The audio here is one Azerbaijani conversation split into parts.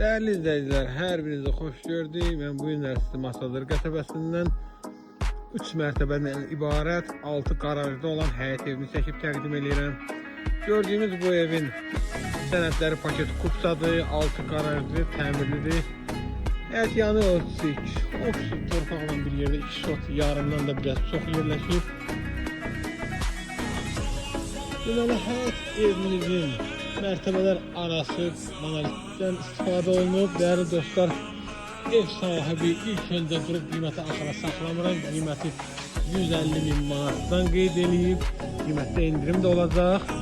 Dəyərli izləyicilər, hər birinizi xoş gördük. Mən bu günlər sizi Masazır qəsəbəsindən 3 mərtəbədən ibarət 6 qarajda olan həyət evini çəkib təqdim edirəm. Gördüyünüz bu evin sənədləri paket kupçadır, 6 qarajlı, təmirlidir. Həyət yanı ölçüsü 2 torpaqla bir yerdə 2 sot yarımdan da biraz çox yerləşir. Deməli, həyət evimizin mərtəbələr arası monolitdən istifadə olunub. Dəyərli dostlar, ev sahibi ilk öncə durub qiyməti axıra saxlamıram. Qiyməti 150 min manatdan qeyd eləyib. Qiymətdə endirim də olacaq.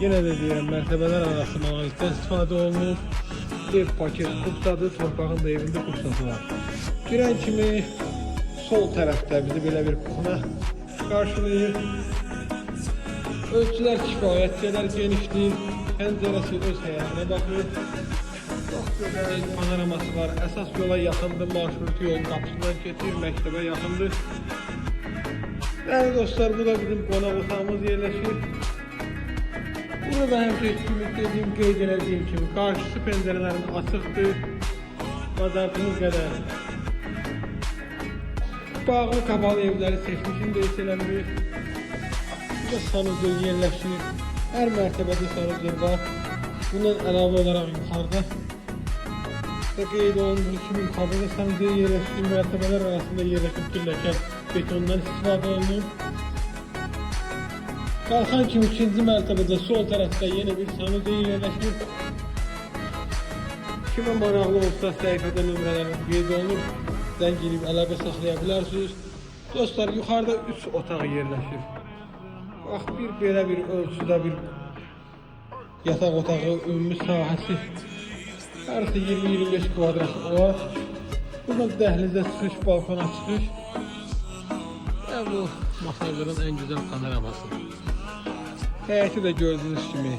Yenə də deyirəm, mərtəbələr arası monolitdən istifadə olunub. Ev paket kupçadır, torpağın da evində kupçası var. Girən kimi sol tərəfdə bizi belə bir kuxuna qarşılayır. Ölçülər kifayət qədər genişdir. Pəncərəsi öz həyətinə baxır. Çox gözəl panoraması var. Əsas yola yaxındır, marşrut yolun qapısından keçir, məktəbə yaxındır. Dəyərli dostlar, bu da bizim qonaq otağımız yerləşir. Burada da həmişə kimi dediyim, qeyd elədiyim kimi qarşısı pəncərələrin açıqdır. Bacardığınız qədər bağlı qapalı evləri seçmişim də heç eləmirik. Burada sanuzel yerləşir. Hər mərtəbədə sanuzel var. Bundan əlavə olaraq yuxarıda da qeyd olunduğu kimi yuxarıda da sanuzel yerləşir. Mərtəbələr arasında yerləşib pilləkən betondan istifadə olunur. Qalxan kimi ikinci mərtəbədə sol tərəfdə yenə bir sanuzel yerləşir. Kimə maraqlı olsa səhifədə nömrələrimiz qeyd olunur. Zəng edib əlaqə saxlaya bilərsiniz. Dostlar, yuxarıda 3 otaq yerləşir. Bax, bir belə bir ölçüdə bir yataq otağı, ümumi sahəsi hardasa 20-25 kvadrat olar. Buradan dəhlizə çıxış, balkona çıxış. Və bu Masazırın ən gözəl panoraması. Həyəti də gördüyünüz kimi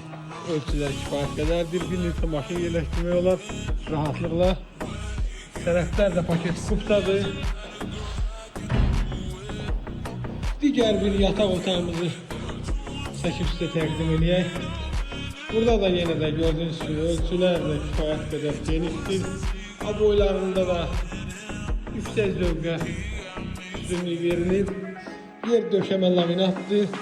ölçülər kifayət qədərdir. Bir neçə maşın yerləşdirmək olar rahatlıqla. Sənədlər də paket kupçadır. Digər bir yataq otağımızı çəkib sizə təqdim eləyək. Burada da yenə də gördüyünüz kimi ölçülər də kifayət qədər genişdir. Aboylarında da yüksək zövqə üstünlük verilib. Yer döşəmə laminatdır.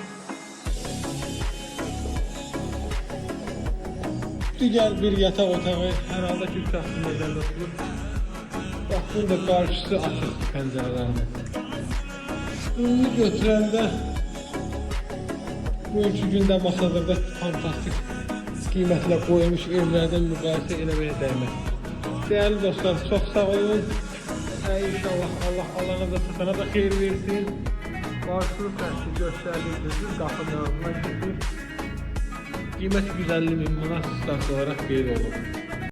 Digər bir yataq otağı hər halda ki, üç aslı nəzərdə tutulur. Bax, bunun da qarşısı açıqdır pəncərələrinin. Ümumi götürəndə bugünkü gündə Masazırda fantastik qiymətlə qoyulmuş evlərdən müqayisə eləməyə dəyməz. Dəyərli dostlar, çox sağ olun. İnşallah Allah alana da satana da xeyir versin. Marşrut xətti göstərdiyi düz qapının ağzından keçir. Qiymət 150 min manat start olaraq qeyd olunur.